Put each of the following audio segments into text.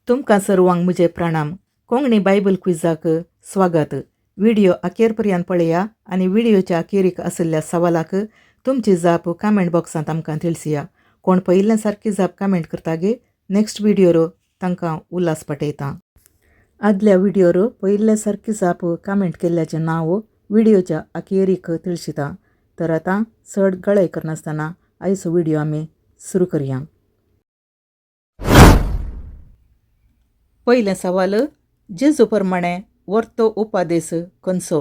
तुमकां सर्वांक म्हजे प्रणाम. कोंकणी बायबल क्विजाक स्वागत. व्हिडिओ अखेर पर्यंत पळया आनी व्हिडिओच्या अखेरीक आशिल्ल्या सवालाक तुमची जाप कमेंट बॉक्सांत आमकां तिळसिया. कोण पयिल्ल्या सारकी जाप कमेंट करता गे नेक्स्ट व्हिडिओर तांकां उल्हास पाठयता. आदल्या व्हिडिओर पयिल्ल्या सारकी जाप कमेंट केल्ल्याचें नांव व्हिडिओच्या अखेरीक तिळशिता. तर आतां चड गळय करनासतना आयचो व्हिडिओ आमी सुरू करया. पयलें सवाल, जेजू प्रमाणे वर्तो उपादेस खंयचो?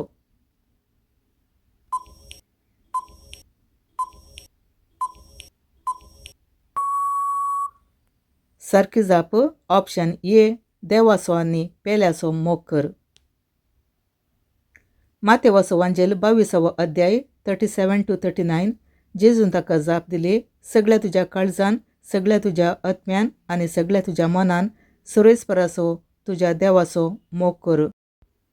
सारकी जाप ऑप्शन ए, देवाचो आनी पेल्याचो मोग कर. मातेवाचो वांजेल 22वो अध्याय 37 टू 39. जेजून ताका जाप दिली, सगळ्या तुज्या काळजान, सगळ्या तुज्या आत्म्यान आनी सगळ्या तुज्या मनान सुरेस्पराचो तुज्या देवाचो मोग कर.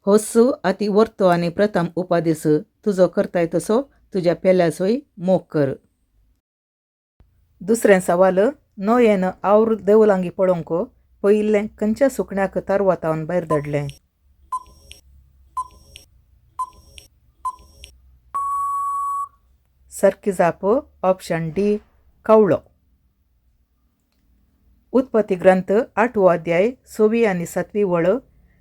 होच अति वर्तो आनी प्रथम उपादेस. तुजो करताय तसो तुज्या पेल्याचोय मोग कर. दुसरें सवाल, नोयेन our देवलांगी पळोवंक पयिल्लें खंयच्या सुकण्याक तारवातावन भायर धाडलें? सारकी जाप ऑप्शन डी, कावळो. उत्पत्ती ग्रंथ 8वो अध्याय 6वी आनी 7वी वळ.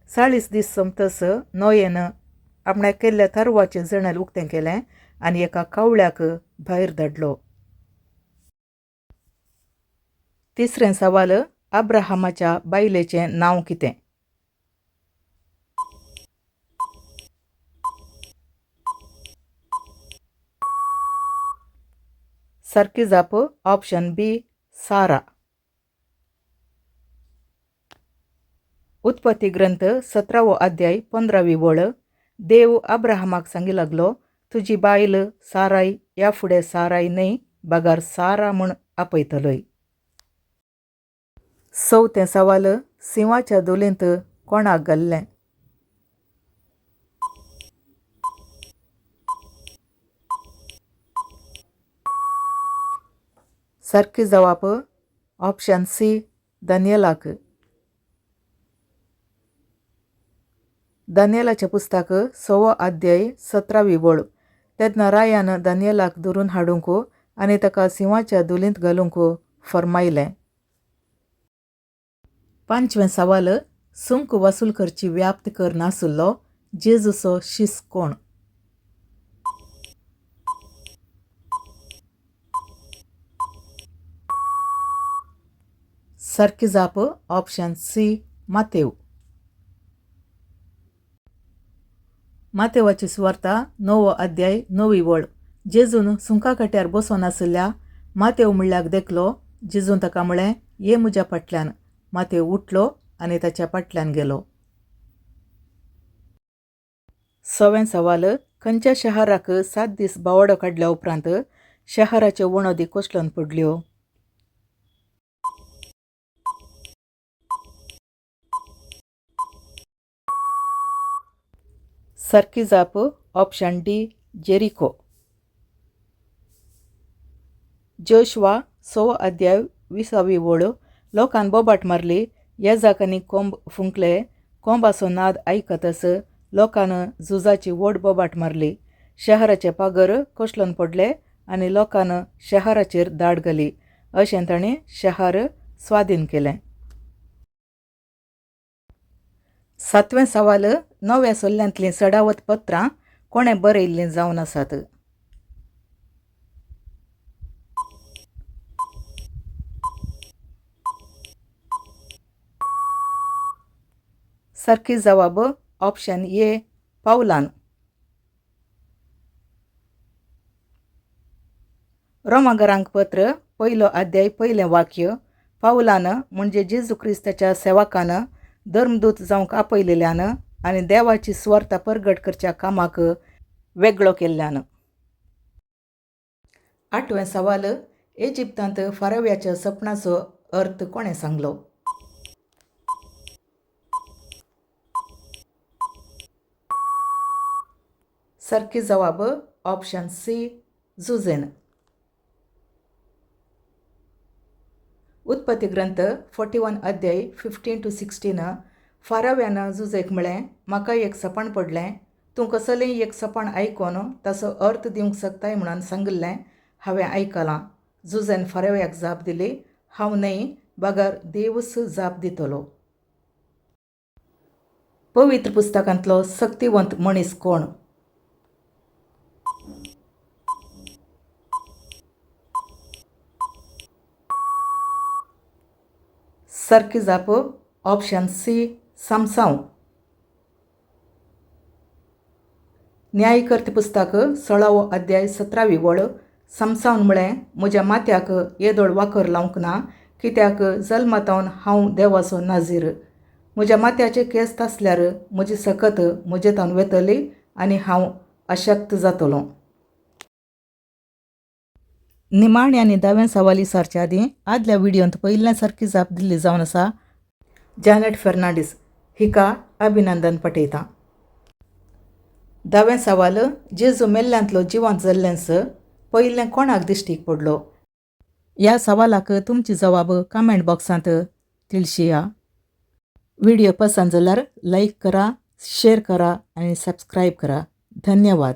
40 दीस सोंपतच नोयेन आपणाक केल्ल्या तारवाचें जनेल उक्तें केलें आनी एका कावळ्याक भायर धाडलो. तिसरें सवाल, अब्राहमाच्या बायलेचें नांव कितें? सारकी जाप ऑप्शन बी, सारा. उत्पत्ती ग्रंथ 17वो अध्याय 15वी वळ. देव अब्राहमाक सांगी लागलो, तुजी बायल साराय ह्या फुडें साराय न्हय बगर सारा म्हूण आपयतलोय. चवथें सवाल, सिंवाच्या धुलींत कोणाक घाल्लें? सारकी जवाब ऑप्शन सी, दानियलाक. दानियलाचें पुस्तक 6वो अध्याय 17वी वळ. तेन्ना रायान दानियलाक धरून हाडूंक आनी ताका सिंवाच्या धुलींत घालूंक फर्मायलें. पांचवें सवाल, सुंक वसूल करची व्याप्त कर नाशिल्लो जेजूचो शीस कोण? सारकी जाप ऑप्शन सी, मातेव. मातेवाची सुवार्ता 9वो अध्याय 9वी वळ. जेजून सुंका कट्यार बसून आशिल्ल्या मातेव म्हणल्याक देखलो. जेजून ताका म्हळें, ये म्हज्या फाटल्यान. मातेव उठलो आनी ताच्या फाटल्यान गेलो. सवें सवाल, खंयच्या शहराक 7 दीस बावडो काडल्या उपरांत शहराच्यो वणदी कोसळून पडल्यो? सारकी जाप ऑप्शन डी, जेरिको. जोशवा 6वो अध्याय 20वी वळ. लोकान बोबाट मारली, येजाकांनी कोंब फुंकले. कोंबाचो नाद आयकतच लोकान झुजाची व्हड बोबाट मारली. शहराचे पागर कोसळून पडले आनी लोकान शहराचेर दाड घाली. अशें ताणें शहर स्वाधीन केलें. सातवें सवाल, नव्या सोल्ल्यांतलीं चडावत पत्रां कोणें बरयल्लीं जावन आसात? सारकी जवाब ऑप्शन ए, पावलान. रोमागरांक पत्र 1लो अध्याय 1लें वाक्य. पावलान म्हणजे जेजू क्रिस्ताच्या सेवकान धर्मदूत जावंक आपयलेल्यान आनी देवाची सुवार्ता परगट करच्या कामाक वेगळो केल्ल्यान. आठवें सवाल, इजिप्तांत फाराव्याच्या सपनाचो अर्थ कोणें सांगलो? सारकी जवाब ऑप्शन सी, जुझेन. उत्पत्ती ग्रंथ 41 अध्याय 15 to 16. फाराव्यान जुजेक म्हळें, म्हाका एक सपन पडलें. तूं कसलेंय एक सपन आयकोन ताचो अर्थ दिवंक शकताय म्हणून सांगिल्लें हांवें आयकलां. जुजेन फाराव्याक जाप दिली, हांव न्हय, बगर देवूच जाप दितलो. पवित्र पुस्तकांतलो शक्तिवंत मनीस कोण? सारकी जाप ऑप्शन सी, सामसांव. न्यायकर्ते पुस्तक 16वो अध्याय 17वी वळ. सामसांवान म्हळें, म्हज्या माथ्याक येदोळ वाकर लावंक ना, कित्याक जल्मतावन हांव देवाचो नाजीर. म्हज्या माथ्याचे केंस तासल्यार म्हजी सकत म्हजे तावन वेतली आनी हांव अशक्त जातलो. निमाणे आनी दावें सवाल विचारच्या आदीं, आदल्या व्हिडियोंत पयिल्ल्या सारकी जाप दिल्ली जावन आसा जॅनेट फेर्नांडीस, हिका अभिनंदन पटयता. दावें सवाल, जेजू मेल्ल्यांतलो जिवंत जाल्लेंच पयिल्लें कोणाक दिश्टीक पडलो? ह्या सवालाक तुमची जवाब कमेंट बॉक्सांत तिळशिया. व्हिडिओ पसंत जाल्यार लायक करा, शेअर करा आनी सबस्क्रायब करा. धन्यवाद.